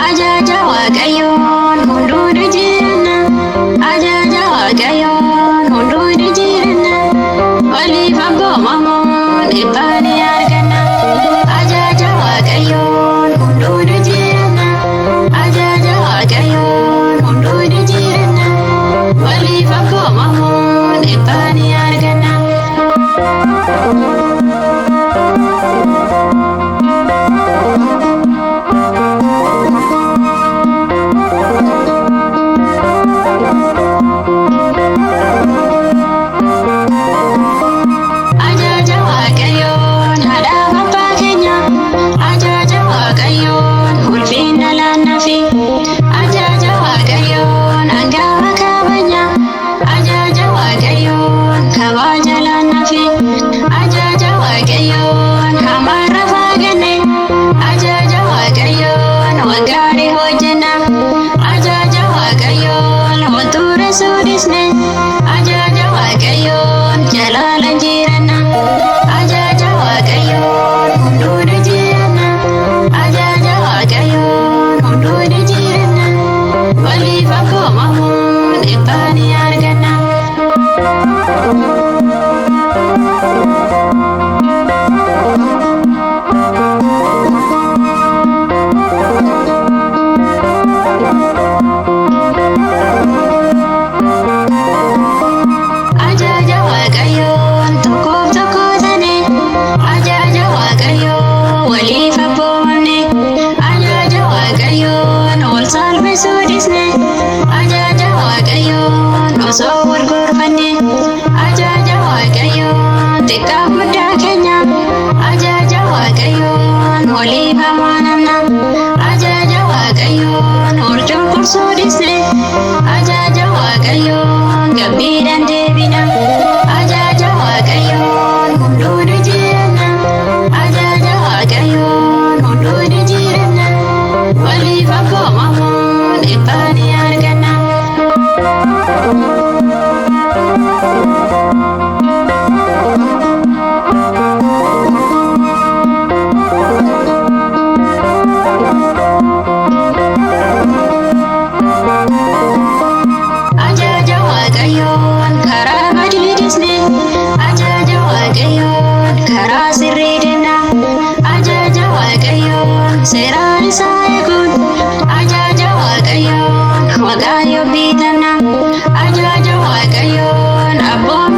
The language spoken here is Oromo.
Ajaja Waaqayyoon hunduu ni jiranna. Ajaja Waaqayyoon hunduu ni jiranna. Waliif abboomamuun eebba ni arganna. Ajaja Waaqayyoon hunduu ni jiranna. Ajaja Waaqayyoon hunduu ni jiranna. Waliif abboomamuun eebba ni arganna. Ajaja Waaqayyoon haadhaaf abbaa keenya. Ajaja Waaqayyoon ulfina laannafi. Ajaja Waaqayyoon hangafa kabajna. Ajaja Waaqayyoon kabaja laannafi. Ajaja Waaqayyoon hamarra faaganne. Ajaja Waaqayyoon waan gaarii hojjenna. Ajaja Waaqayyoon wantoota soodisne. Ajaja Waaqayyoon jalaala jiranna. Ajaja Waaqayyoon hunduu ni jiranna. Ajaja Waaqayyoon hunduu ni jiranna. Waliif abboomamuun eebba ni arganna. Ajaja Waaqayyoon tokkoof tokko taane. Ajaja Waaqayyoo waliif abboomamne. Ajaja Waaqayyoon wal salphisuu dhiisne. Ajaja Waaqayyoon osoo wal gorfanne. Ajaja Waaqayyoon xiqqaa guddaa keenya. Ajaja Waaqayyoon waliif amanamna. Ajaja Waaqayyoon wal cunqursuu dhiisne. Ajaja Waaqayyoon gabbiidhaan deebina. Ajaja Waaqayyoon hunduu ni jiranna. Ajaja Waaqayyoon hunduu ni jiranna. Waliif abboomamuun eebba ni arganna. Ajaja Waaqayyoon karaa badii dhiisne. Ajaja Waaqayyoon karaa sirrii deemna. Ajaja Waaqayyoon seeraan isaa eeguun. Ajaja Waaqayyoon Waaqayyo bitanna. Ajaja Waaqayyoon abboomamuun.